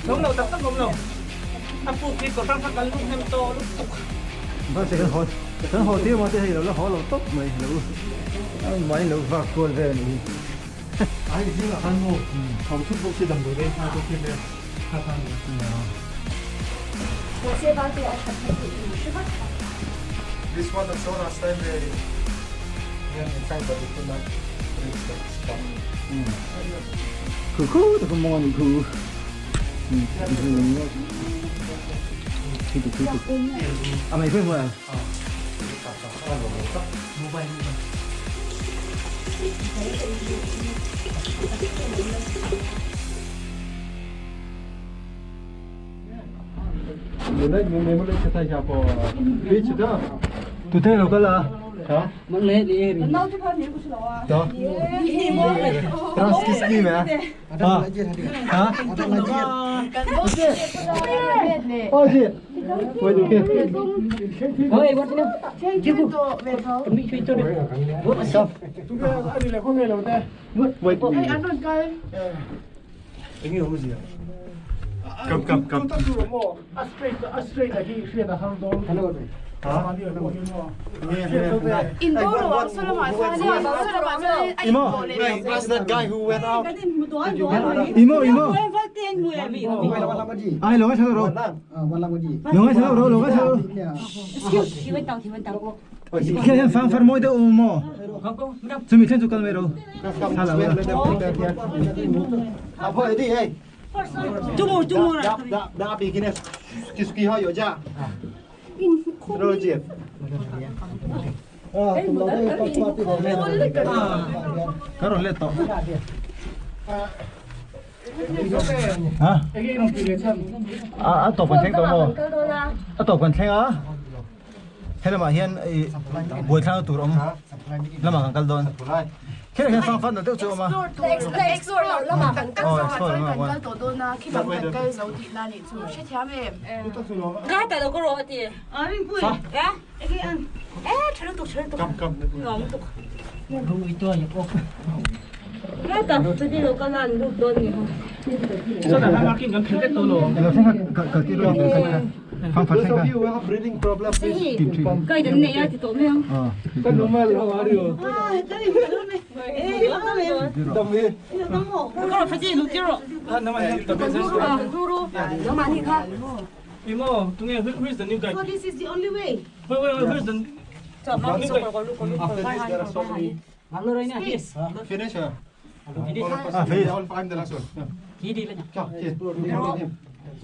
Lawm lo tak tak awm lo. A puk hi kawr hrang hrang kan lut hnem tawh lutuk. Mahse kan haw kan haw tir mahse hei lo la haw lo tawp mai lo mai lo vak kual vel a nih hi. Ai zingah khan maw tho thut bawk si damdawi leng kha chu thil vel kha kha a ni. Mahse Valte a that hmel tih i hre vat kha. This one I saw last time they hian inside but they could not reach that spot. Khu khu ta khu mong ani khu. A mei phei hmuh Tute lo kal a. Ha? Ha? Come come come. Imo. Ask that guy who went out. Imo imo. Ai lo ngai thalo ro. Lo ngai thalo ro lo ngai thalo. Khian hian fang far mawi deuh awm maw? Chumi thlen chu kal mai ro. Thla lo la. Ka rawn let tawh. Ha? A tawp kan thleng tawh maw? A tawp kan thleng a. Helamah hian ih buaithlakna tur awm lamah kan kal dawn. Khian hian fang fan deuh chu a awm a. Explore lamah kan kal Aw dawn explore chuan lamah kan khuan. kal tawh dawn a khi lam kan kal zo tihna nih chu hrethiam em. Ilo thleng kha kal kal tir rawh kal kha fang fat thleng kha. Imo, tunge who is the new guy? So this is the only way. Wait, wait, wait, who is the new guy? After this there are so many. Finish ah. Ah, finish. I'm the last one.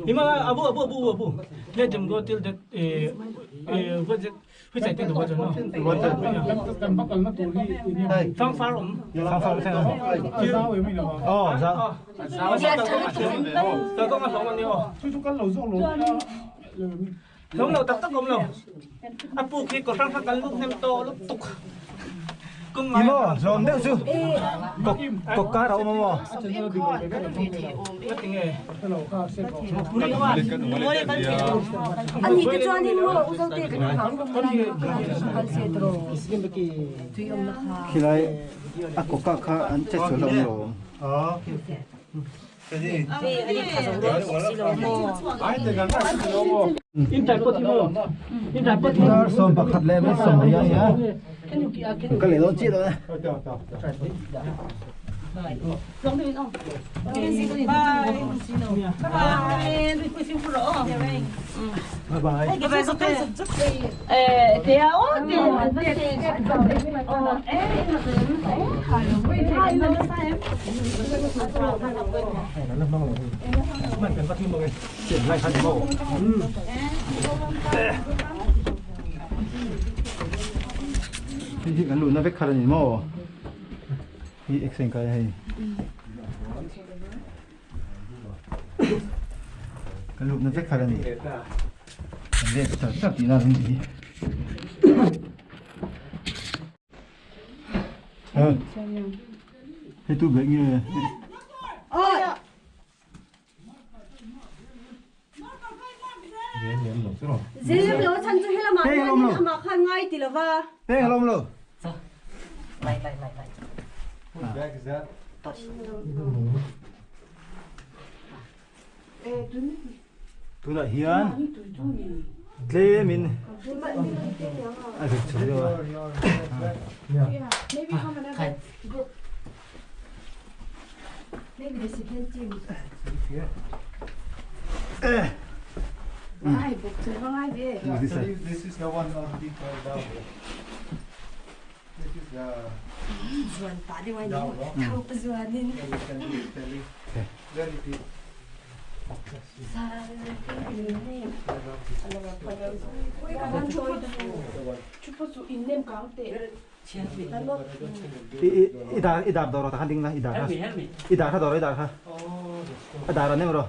Imo, Abu, Abu, Abu, Abu. Let them go till that. Eh, eh, what's it? Which I think the water no. Fang far om. Fang far thleng a. Aw za. Ta kawng a hlawm a ni aw. Hlawm lo tak tak awm lo. A puk hi kawr hrang hrang kan lut hnem tawh lutuk. Kawng ngai Imo hlawm deuh chu kawk kawk kar a awm a maw? Ani te chuanin maw u Zote kan hlau rum lai kha ka kal se tiraw tui awmna kha. Khilai a kawk ah kha an che sual a awm lo. Dar 11 leh minute 20 a ni a, ka leh dawn chiah dawn e. Bye bye. Hei hi kan luhna vek khat a ni maw? Hi accent kai hei. Kan luhna vek khat a ni. Kan let char char tihna a ni. Hei tu bek nge? Zim lo chan chu helamah hianin amah khan ngai ti lo va. Peng a lawm lo. Tunah hian tlemin a rik chho deuh a. This is the one already down. This is the down, no? You can do it very deep. I dar i dar dawr ah khan ding la i dar kha i dar kha dawr i dar kha a dar an em rawh.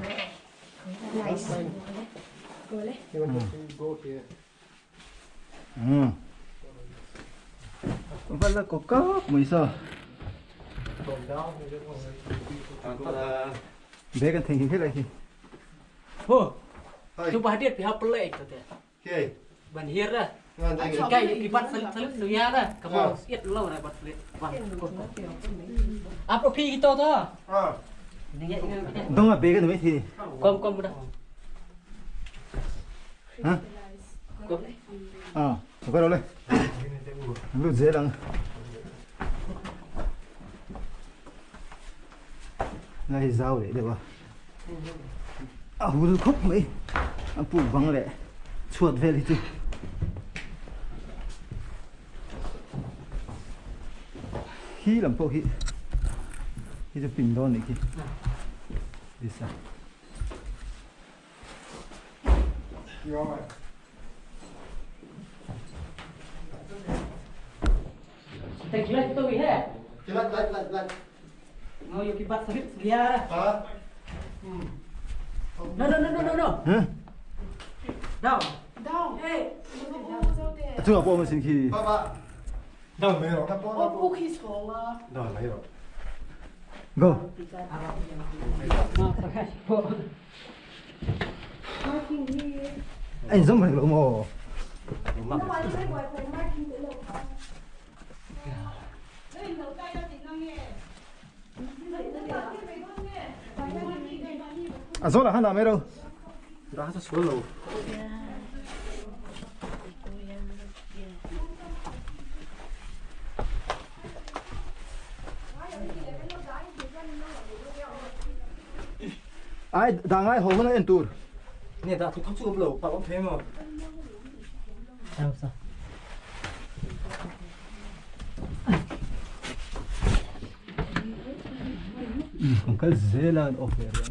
Vala la ko kap mai sa. Bag an theng hi lai hi. Ho. Tu bah dia pihak pelek tu te. Okay. Ban hir dah. Kai kibat selit selit suya dah. Kamu iet lo dah bat selit. Apa pi kita tu? Ah. Dong a bag an mai thi. Kom kom dah. Ha? À, quay đầu lên. Lút dễ lắm. Đây dao để được à? À, hú khóc mấy. À, phụ vắng lẹ. Chuột về đi chứ. Khi làm bộ khi. Khi cho pin đó này khi. Đi sao? Kilat tu he. Kilat lat lat lat. Mau yo kibat selit suya dah. Ha? No no no no no no. Hả? Down. Down. Hey. Chú học bộ mà xin khi. Ba ba. Đâu mấy rồi. 我不可以从啊。 Đâu mấy rồi. Go. Anh giống mình lộn mồ. À, rồi là hắn làm mấy đâu. Đã rất số rồi. Ai, đàng ai hồ nó en tur. Nè đã thu thóc xuống lầu, bà bóng thế mà. Sao sao? Còn cái dễ là ok rồi.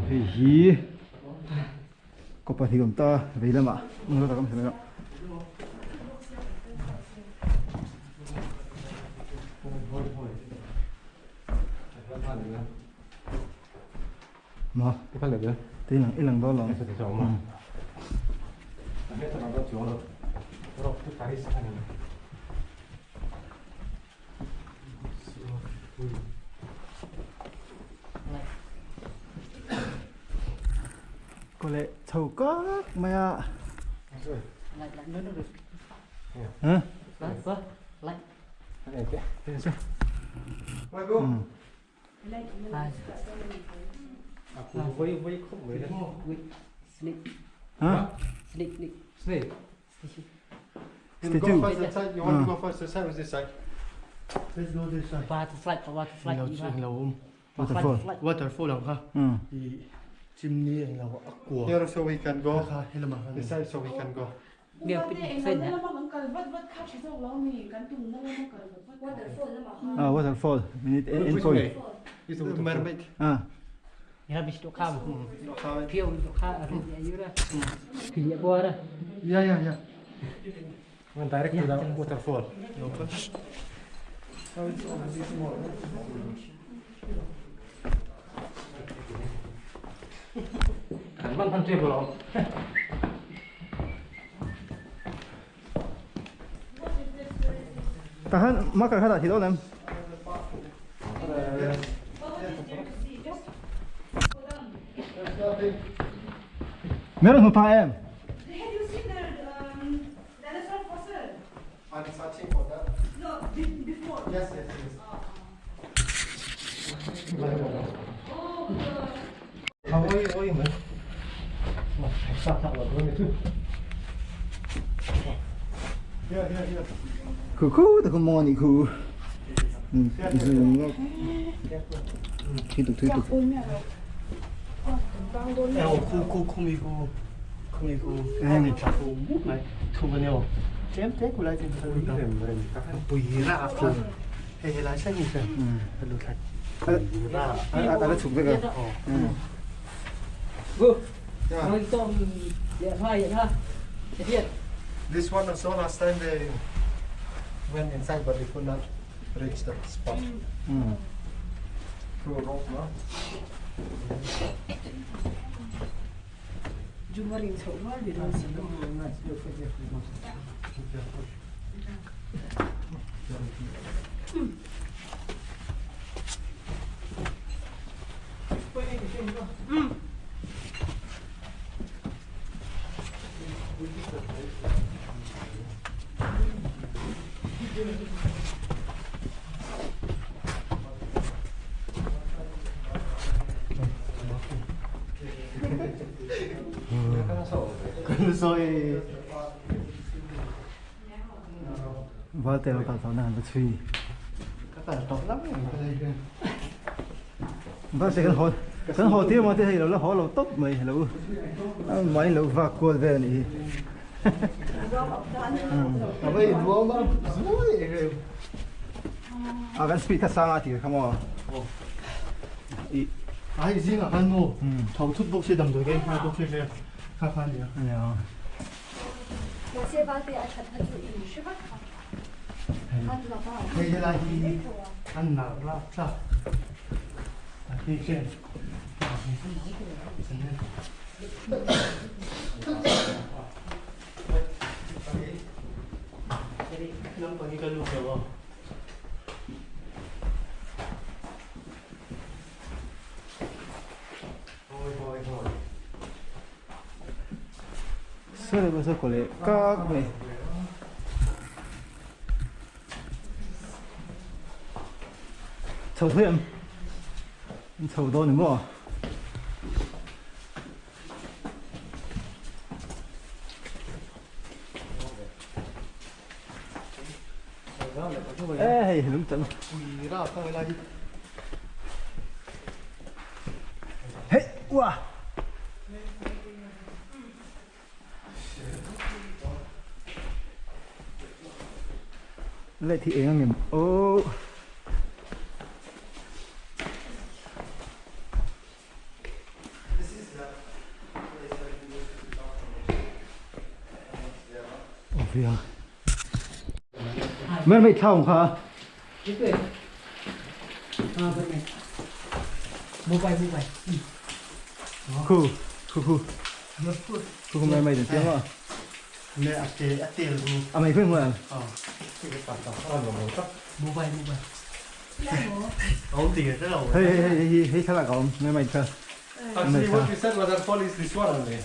Thì hi. Có phải thì chúng ta về làm à? Không có ta không. Mà, Cái này nữa. tí lần ít lần đó là. Cái này mà. Cái này nó chỗ rồi. Rồi cái Paris này. Có lẽ chầu các mày à. Lại lại nữa nữa. Hả? Lại sao? Lại. Cái này chứ. Mai go. Lại. À, với với khúc mấy đấy. Snake. Hả? Snake snake. Snake. You go Statue. first that side. You want to go first this side or this side? Let's go this side. Butterfly, butterfly. Waterfall. Waterfall ang kha. Ừ. I chimney ang lawa aqua. Here so we can go. Kha helama. This side so we can go. À, waterfall. We need end point. It's the mermaid. À. Ya habis tu kam. Piu tu ka ya yura. Kini buara. Yeah, yeah, yeah. Went direct to the waterfall. Bạn thân tuyệt không? Ta hắn mắc cái khác thì đâu em. Meron mo pa em. Have you seen the dinosaur fossil? I'm searching for that. No, before. Yes, yes, yes. Khu khu ta không mò khu. Tiếp tục tiếp tục. Khu khu mi khu khu mi khu. Khu mút này, thu vào nhau. Chém thế của lại thì bùi ra phun. Hay là sang như thế. Lụt lại. À là chụp cái cái. This one also last time they went inside but they could not reach the spot. Through a rope, no? Rồi Vào tèo cả thằng nào nó chui. Các bạn tốt lắm rồi. Vào sẽ cần họ tiêu mà thế là họ lâu tốt mày lâu mày lâu vác qua về này. À vậy đua mà rồi. À cái speed cái sáng thì không à. Ai riêng là hắn mô. Thầu thút bốc xe đầm rồi cái hai bốc xe xe. Khá khá nhiều. Đây là gì? Ăn nào ra sao? Khi xem. Năm bao nhiêu cái lúc rồi? Sơ này bao giờ các này. Chầu thôi em. Chầu đó nữa. Ê, đúng chuẩn. Hey, wow. Lại thì em em ô. Mấy mày thao không hả? Khu, khu khu. Khu mày mày được tiếng không? Mẹ ăn tiền luôn. À mày khuyên mà. Mobile mobile. Ông tiền rất là. Hey hey hey hey, sao lại có mày mày chơi. Actually, what you said waterfall is this one only.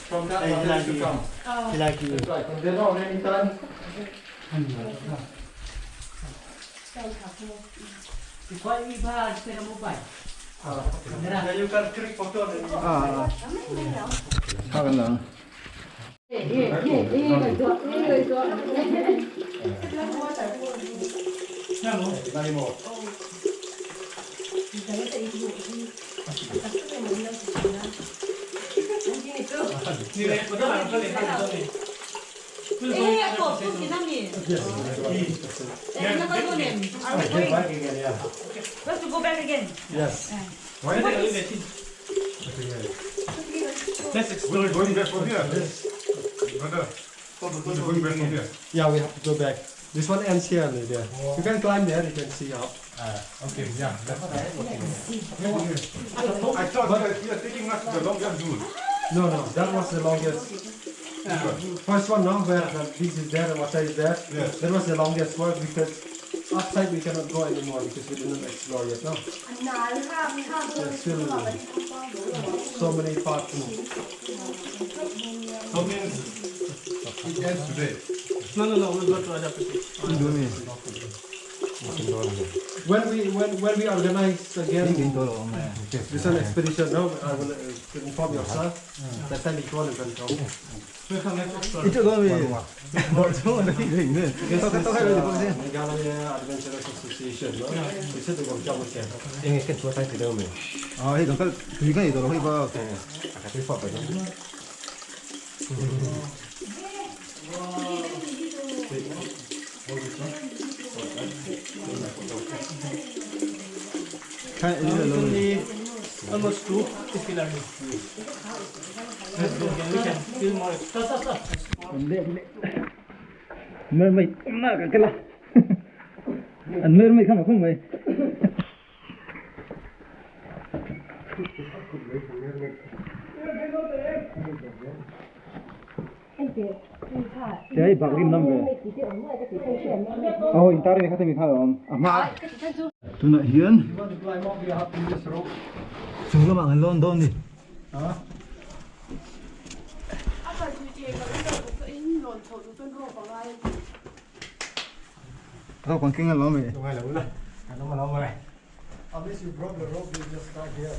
From that one to come. Like you. Right, from there on anytime. Yeah, you can click photo and À. Sao gần đó. We have to go back again. Yes. Let's explore. We're going back from here. Yes. Brother, we're going back from here. Yeah, we have to go back. This one ends here, there. You can climb there, you can see up. Okay, yeah. That's I thought you are taking us to the longest route. No, no, that was the longest. First one, no, where the beach is there, the water is there. Yes. That was the longest one because upside we cannot go anymore because we didn't explore yet, no? There's still so many parts. So means it ends today. No, no, no, we'll go to other places. Đúng rồi. When we when when we organize again this an expedition, no, I will inform yourself. That time if you want, you can come. Meghalaya Adventurers Association, no? We said we go jump again. Only almost 2 is still early. Let's go again. We can feel more. Stop, stop, stop. Unless you broke the rope, you just start here.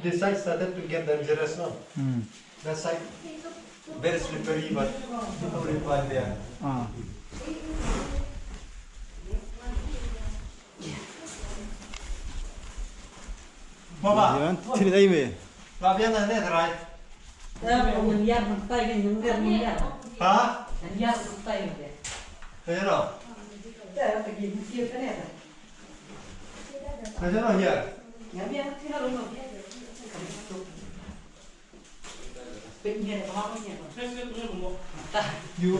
This side started to get dangerous now. That side very slippery, but people will find there. Mama, right? Huh? Here. You.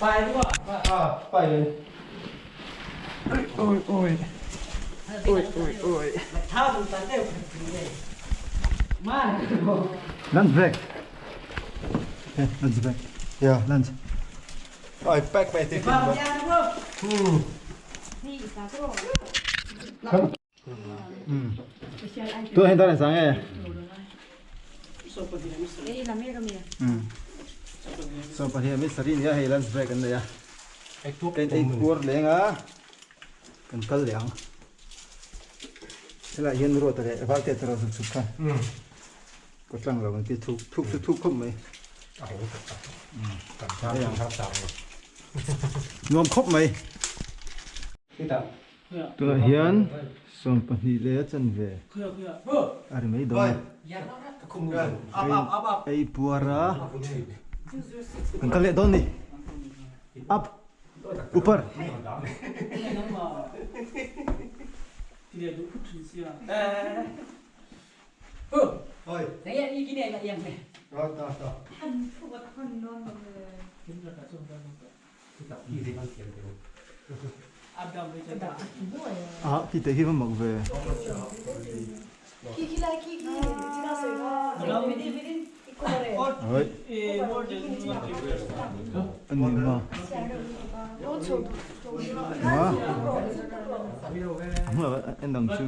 Bye. Oi, oi. Oi, oi, oi. Lunch break. Okay, lunch break. Yeah. Lunch. I packed my tiffin. Tôi hiện tại là sáng nghe. So pahnih mi sari nia hei lunch break an nei a. Kan ei puar leng a. Kan kal leh ang. Helai hian ruat leh val te tara zuk chuk kha. Ko tlang lo kan ti thuk thuk chu thuk khawp mai. Nuam khawp mai. Tunah hian sawm pahnih leh a chan ve. A ri mai dawn a. Ei puar a. Kan kal leh dawn ni. Up. Upar. Ah, ti te hi va mak ve. Oi. Ani ma. Ma. Ma en dang chu.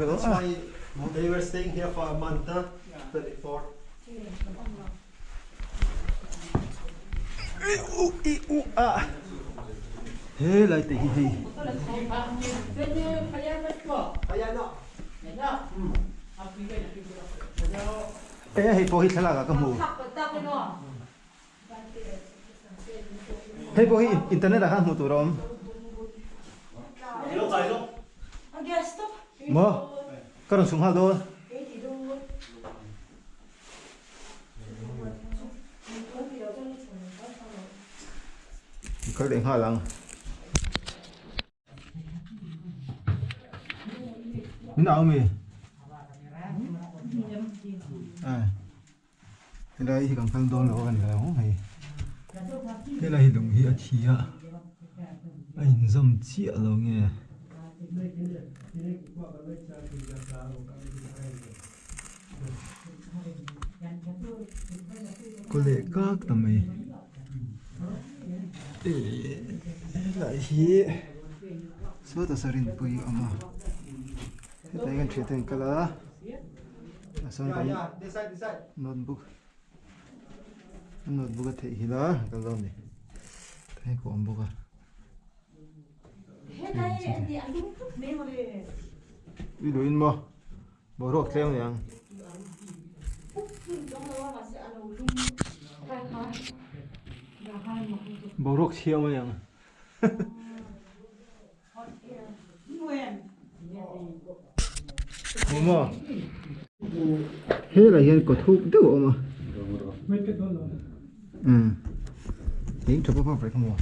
That's why they were staying here for a month, huh? 24. U i u a. He lai te hi hei. E hei pawh hi thlalak ah ka hmu. Hei pawh hi internet ah khan hmuh tur a awm. Maw? Ka rawn chhuk nghal dawn. Kal leh nghal ang. Min au mi? À. Helai hi kan kal dawn lo a ni lo hei. Helai hi lung hi a thi a, a inzawm chiah lo nge. Kaw leh kak ta mai. Helai hi sawta sarinpui a awm a. Hetah hian thian te an kal a a sawn kan notebook a notebook a theih nghilh a kal dawn a ni tah hian ka awm bawk a. I duh in maw boruak tlem a ni ang. Boruak chhiam a ni ang. Maw helai hian kaw thuk deuh a awm a umm eng tha pawp pawp reng maw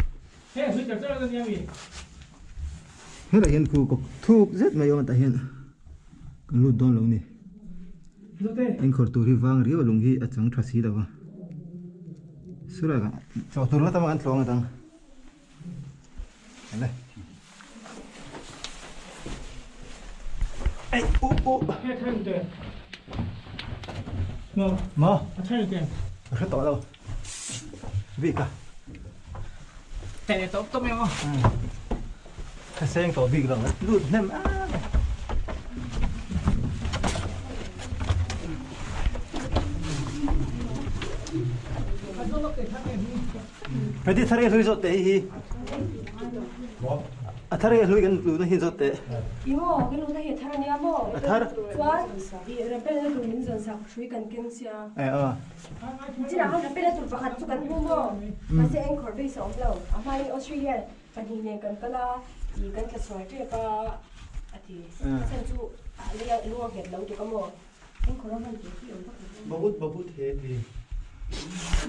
helai hian khu kaw thuk zet mai a awm a tah hian kan lut dawn lo ni engkhawr tur hi vang riau a lung hi a chang tha si lo va sura chaw tur la tam a kan tlawng atang. Maw? Ka hre tawh lo. Bik a. Ka seng tawh bik lo. Lut hnem a. Ready thar e hlui zawt teh hi. A thar e hlui kan lu na hi zawt teh. I maw kan lu na hi a thar ania maw? A thar. Chuan i rebel na tur min zawn sak hrui kan keng sia. E a. Chinah khan rebel na tur pakhat chu kan hmu maw? Mahse eng khawr base a awm lo. A hmain Australia pahnih nen kan kal a, i kan tla sual tep a a ti. A chhan chu a lei a lung a nghet lo tuk a maw? Eng khawr a hman tur hi awm vak lo. Bahut bahut he ti.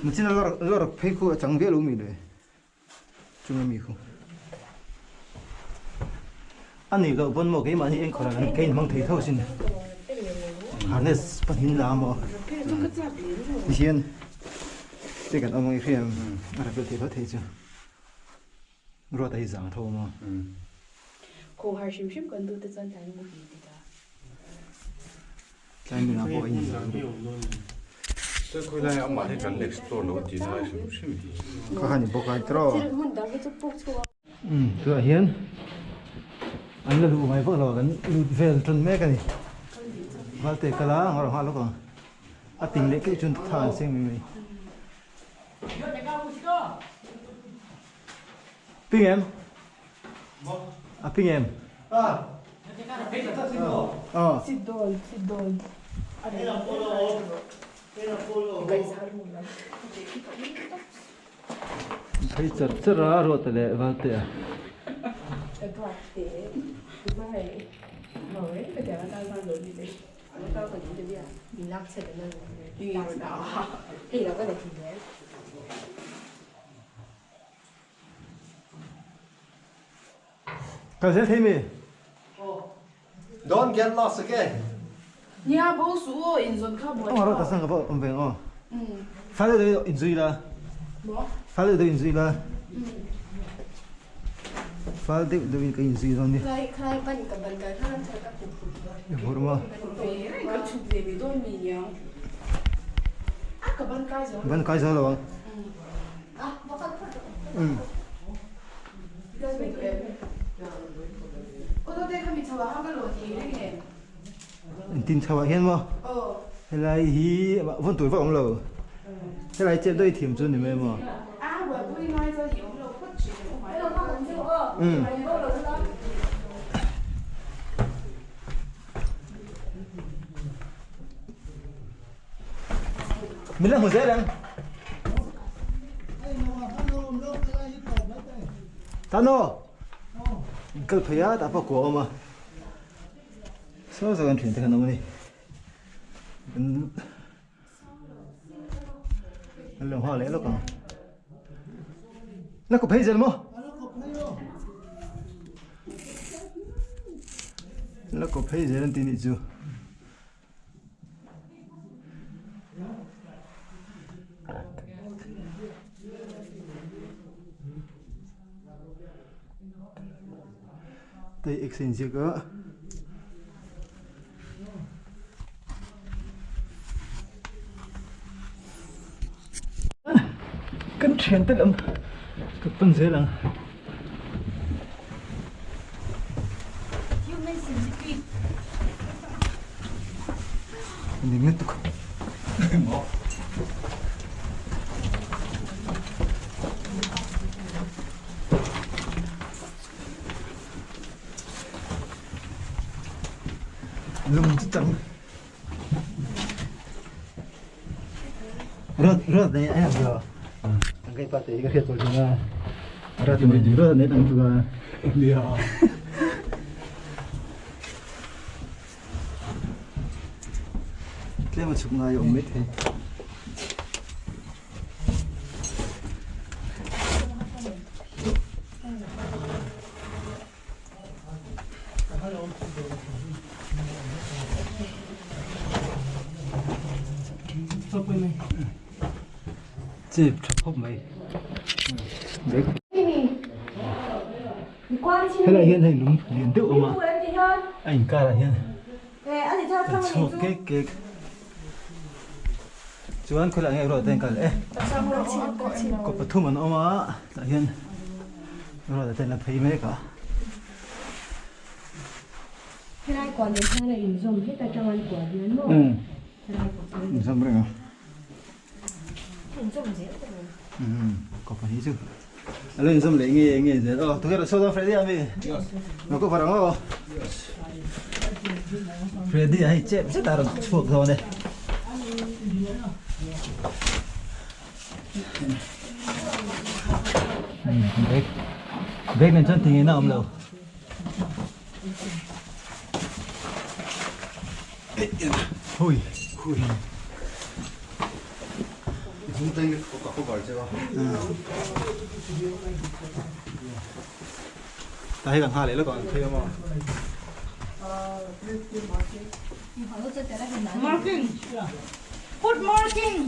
Nachin a lawr phei khu a chang viau lo mi le chung ami khu. A nih loh pawn maw keimah hi eng khawrah kan ka inhmang thei tho sin. Harness pahnih la maw tihian te kan awm ang i hria em a rappel thei tho thei chu ruat a hi zang tho maw. Khawhar hrim hrim kan duh te chuan tlai muhil ti ta. Tlai nunah pawh a inzah lutuk. Chuan khawi lai amah hi kan explore lo tih lai hrim hrim hi. Kha kha ni bawk a tiraw. Thil hmun dang hi chu puk chhuak a. Umm tunah hian an la luh ngai vak lo a kan lut vel tan mek a ni. Valte kal a ngaw nghal lawk ang. A ting leh keih chuan tha an seng mai mai. Ping em? A ping em? Ờ. Phei char char a ruat leh valte a. Kal zel thei mi? Don't get lost again. Nia bo su aw in zawn kha buai tha. Rawh ta sang ka awm ve aw. Fal deuh deuh in zui la. Fal deuh deuh in zui la. Fal deuh deuh in ka inzui dawn nia. I vur maw? Ban kai zo lo ang. Umm. Engtin chho ah hian maw? Helai hi vawn tur vak awm lo. Helai chep deuh i thiam chu ni mai maw? Umm. Min la hmu zel ang. Tano! Kal phei a, tah pawh kua awm a. Saw saw kan thian te khan awm a ni. An lo nghak leh lawk ang. La kawp phei zel maw? La kawp phei zel an ti nih chu. Tei exchange ziak a. Kan thian te lam ka pan zel ang. Ning lutuk. Lung chu chang. Rớt rớt này ai làm giờ? Thằng cây pa tí cái khiệt rồi chúng ta. Rớt này rớt này thằng chúng ta. Tlem a chhuk ngai awm mai thei. Chip tha khawp mai. Helai hian hei lung lian deuh awm a, a inkarah hian kan chhuak kek kek. Chuan khawilai nge ruat te an kal e. Kaw pathum an awm a, tah hian ruat te an la phei mek a. Helai kuah nen hian a inzawm heta tang an kuah hian maw? Inzawm reng a. Inzawm zel ta mai. Kaw pahnih chu a lo inzawm leh nge nge zel. Aw together so down Freddy ami. Lo ko varang aw. Freddy a hei chep zet a rawn chhuak dawn e. Bag bag nen chuan tingin a awm lo. Hui hui. Ta hi kan nghah leh lawk ang phei awm a. Marking. Put marking.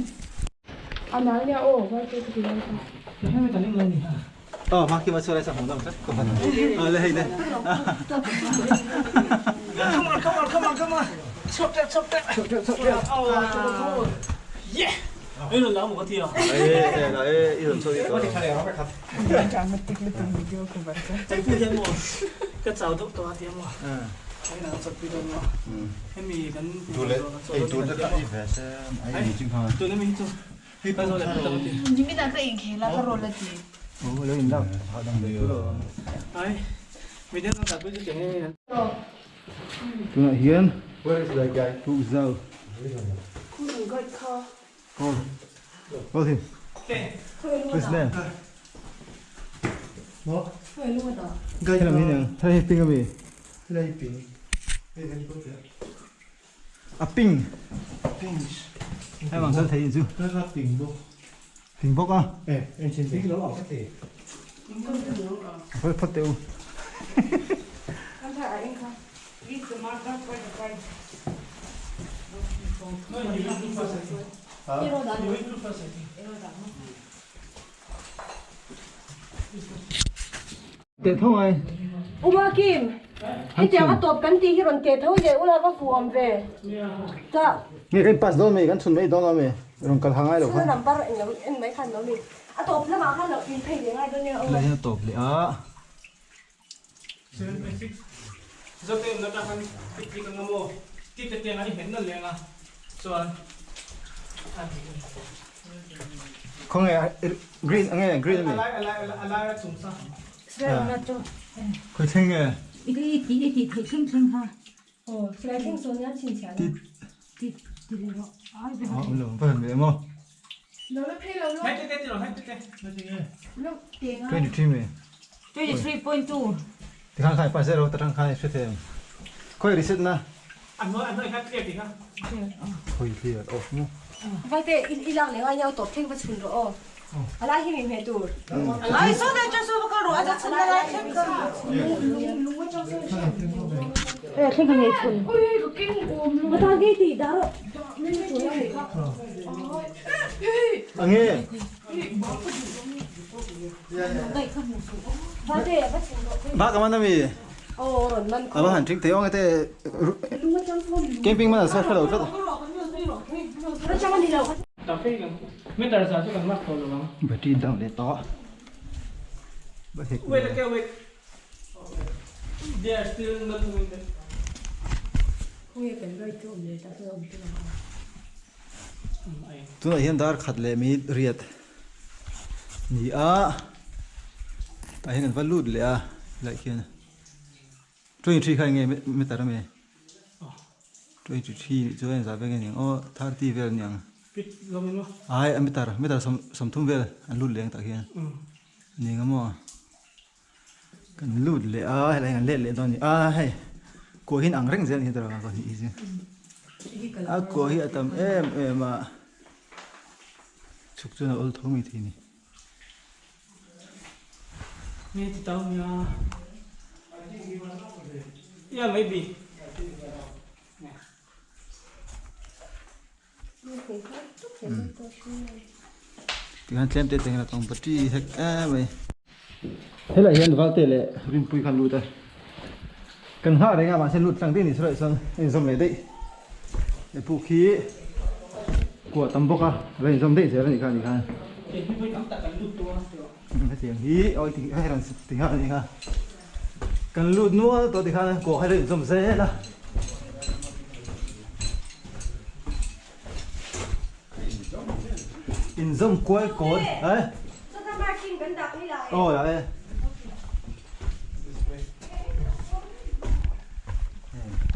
Aw marking a chhuah lai sa hmuh dang tlat ka hman a le hei le. Come on come on come on come on. Chhuak teuh chhuak teuh. Chhuak teuh chhuak teuh. Aw yeah. Ei rawn la maw ka ti a. Ei la e i rawn chhuak i ka. Changpui hian maw ka chau deuh tawh a ti a maw. Tunah hian Pukzau Call Call him Who's there? Helam hi niang helai hi ping ami a ping hei ang kal thei chu ping bawk a phawt phawt teh u Teh tho ngai. U Makim, hetiang a tawp kan tih hi rawn teh tho leh ula va fuh awm ve. Ta. Nge kan pass dawn mai, kan chhun mai dawn ami, rawn kal ha ngai lo kha. Chhun number eng lo en mai khan lo mi. A tawp lamah khan lo in phei leh ngai dawn nia aw. Helai hian a tawp leh a. 7.6 Zote awmna atang khan i click anga maw tih te tiang a i nghet nalh leng a chuan a ti a ni. Khawnge green ange green ami. A lai a lai a lai a chung sa. Khawi thleng nge? I ti i ti theih thleng thleng kha. Aw silai thleng sawn nia chhinchhiah na. Ti ti ti leh rawh. Ai ve ha. Awm lo va han ve emaw. Lo la phei lo lo. Hai te te ti rawh hai te te. Lo teng a. 23 mi. 23.2. Tikhan khan i pass zero ta tang khan i hre thei ang. Khawi reset na. A hnuai a hnuai kha clear tih kha. Khawi clear off maw. Vaite i lak leh ngai nia tawp thleng va chhun rawh aw. A lai hi mi hmeh tur. Ai saw dai chang saw va kal rawh a chhun na lai thleng kha. Lung atang sawn Eh thleng ka ngei chhun. Ui ka keng awm lung. A tan ngei tih dah rawh. Chhun a nih kha. Ange. Vaite va chhun rawh. Ba ka man ami. Aw rawn man A va han thleng thei awng ete camping man a sa hrelo tlat. Atang ani lo. Meter za chu kan mark tawh lo ang. Battery down leh tawh. Ba hek. Wait okay wait. They are still not moving there. Khawnge kan guide chu awm leh ta sawn awm tur ang a. Tunah hian dar khat leh mi riat ni a tah hian kan va lut leh a helai khian 23 kha enge meter ami 23 nih chuan engzah vel nge ni ang aw 30 vel ani ang ai a meter meter sawmthum vel an lut leh ang tah khian ani ang maw kan lut leh a helai hian kan let leh dawn a ni a hei kua hi an ang reng zel a ni tawh a ni hi a kua hi a tam em em a chhuk chuan a awl tho mai thei a ni. Nge ti tau nia yeah maybe. Tikhan tlem te teng la tawng battery hek em mai. Helai hian valte leh rinpui khan lut a. Kan nghah reng a mahse lut tlang daih ni saw chuan a inzawm leh daih. He puk hi kuah tam bawk a a la inzawm daih zel a nih kha a nih khan. Hetiang hi awi ti hei rawn ti nghal a nih kha. Kan lut nual tawh tikhan kuah kha a la inzawm zel a. Inzawm kual kawn eh. Aw dah e.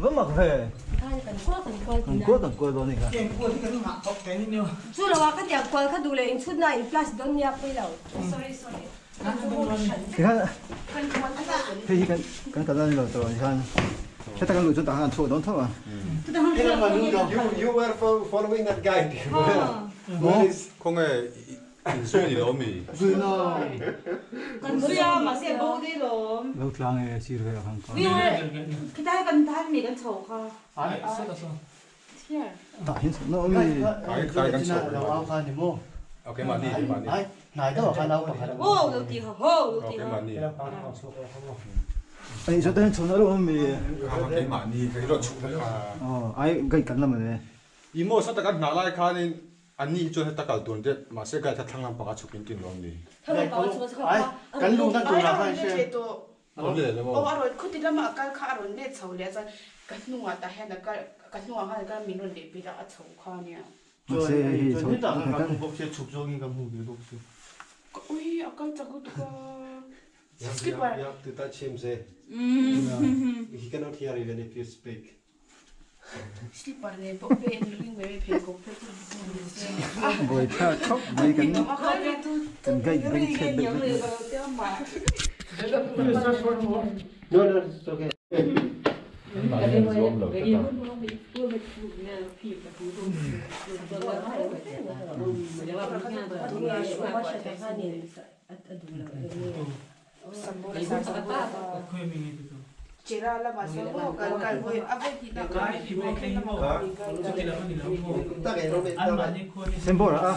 Va mak ve. Kan kual kan kual dawn a ni kha. Chu lo ah ka tiang kual kha duh leh inchhut na in plus dawn nia pawi lo. Sorry sorry. Tikhan hei hi kan kan kalna ni lo tawh a ni khan heta kan luh chuan tah khan an chhuak dawn tho a. You were following that guide. Where is Khawnge inzui ni lo mi? Zui lo. Kan zui a mahse bo dei lawm. Lo tlang e sir ve ang ka. We were khitai kan tan mi kan chho kha. Tah hian chho na awm mi. Kai kai kan chho Okay mahni mahni. Ho lo ti ho ho lo ti Okay ho. mahni. Ai chu tan chho na lo awm mi. Kei mahni kei rawh chhuk na kha. Aw ai guide kan lam ale. I maw sa taka hna lai khanin an ni hi chuan heta kal tur te mahse guide kha thlang lampang a chhuk in tin lo awm ni. Kan luh na tur ah khan hre. Awm le le maw. Aw a rawn khuti lama a kal kha a rawn let chho leh a chuan ka hnungah tah hian a kal ka hnungah khan a kal min rawn leh pil a a chho kha nia. Mahse hei hi chho Kan hmu bawk sia chhuk zawngin kan hmu ve bawk sia. Ka ui a kal chak lutuk a. Skipper. You have to touch him say. He cannot hear even if you speak. Slipper nen pawh pe en ring mai mai phei kawk phei chu Buai thlak khawp mai kan kan guide beng chhiat deuh vek No no it's okay. An mahni an zuam lo tlat a. Sembawr a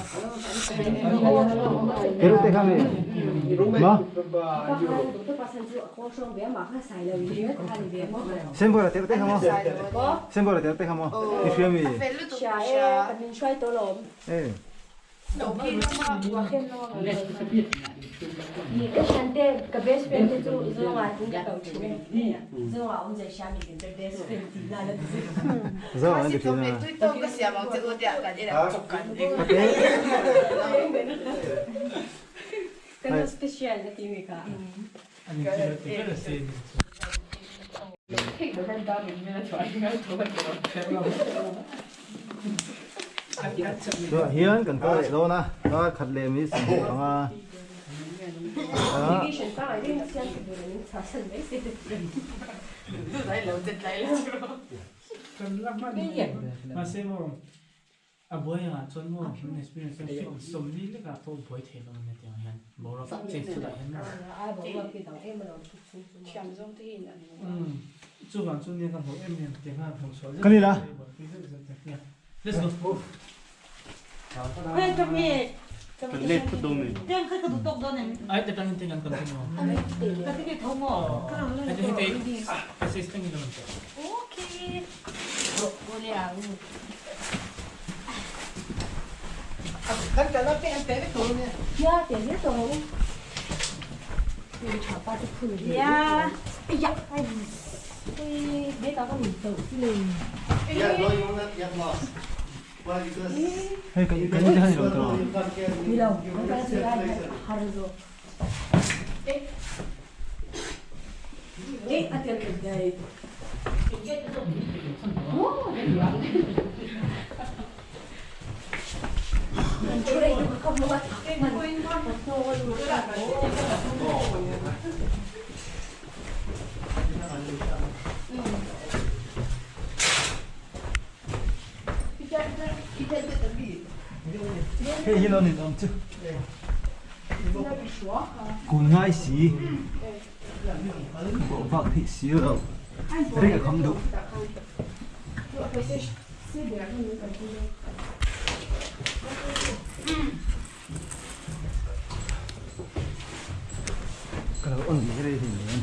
Tereuh te kha mi ma Sembawr a tereuh te kha maw Sembawr a tereuh te kha maw i hria mi e. Zawng an ti thin a. Tunah hian kan kal leh dawn a, kar khat leh mi 25 A buai angah chuan maw human experience chuan film sawmli lekah pawh buai thei lo ania tiang hian boruak change chutah hian maw umm chuvang chu nia ka hmuh em em tiang khan hmuh chhuah zet zet buaipui zet zet te nia let's go. Ai te tangin teng an kan thei maw hei te hei te assist tengin an awm tawh. Hei kan kan ni te khan i lo tawh. Hei hi lo ni awm chu. Kun ngai si. Bawh bak theih si lo. Ring a kham duh. Ka lo on ve rei thei nen.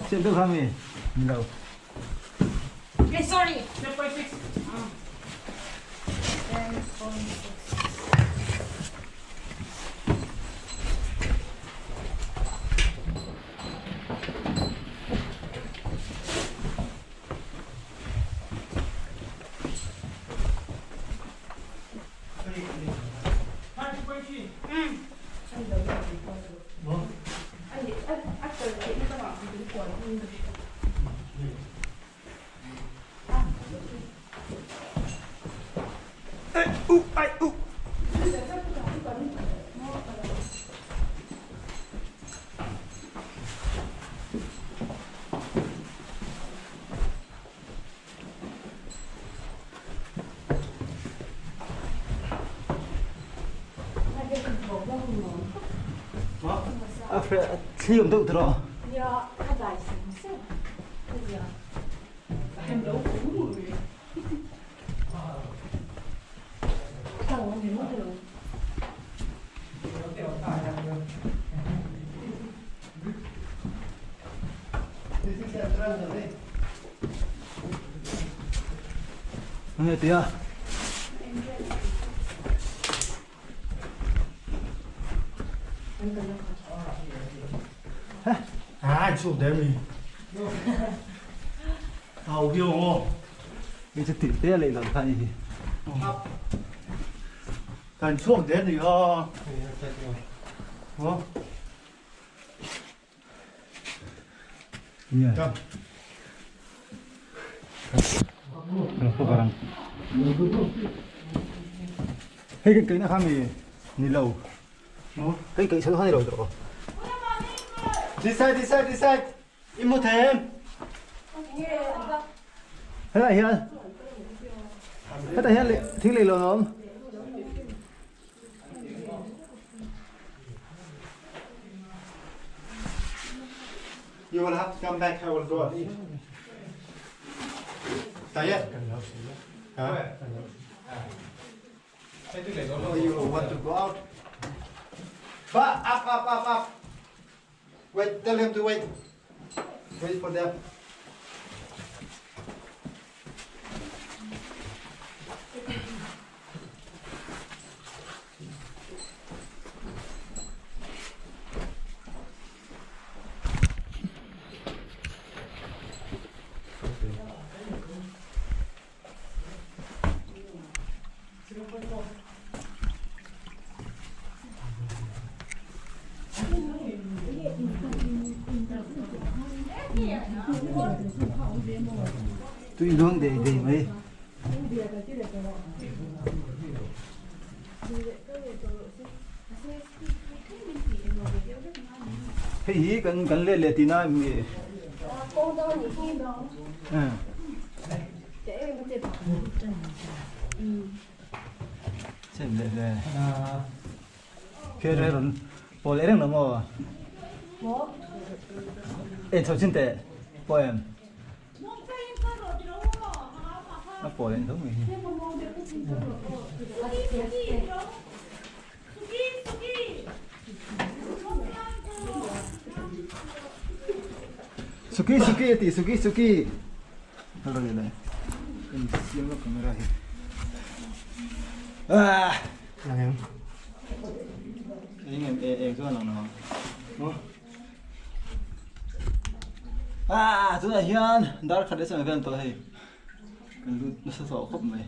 Siam deuh kha mi? Ni lo. Hey, sorry. 10.6. 10.6. Thli awm deuh tawh. Nghe tia. À, chụp đấy mình. Tàu kêu không? Mình sẽ tìm tia lại làm thay gì. Cần chuộc đến thì ho. Không? Yeah. Parang. Hei cái cái na kami nilaw. Cái cái sa nilaw to. This side, this side, this side. Im một thêm. Thế này hiền. Thế này hiền thing lì lộn không? You will have to come back. I will go and eat. Tired? Huh? Oh, you want to go out? Ba, up, up, up, up. Wait, tell him to wait. Wait for them. Tui luang dei dei mai. Hei hi kan kan let leh tihna em ni? Sem leh le. Kher rawn pawl leh reng lo maw? En chho chin teh pawh em? A pawl leh tho mai hi. Suki suki a ti suki suki. Hello le. En siam lo camera hi. Ah! Lang em. Eng em e eng chuan lang lo. Mo. Ah, tunah hian dar khat leh sawm vel tawh hei. Kan lut nasa tawh khawp mai.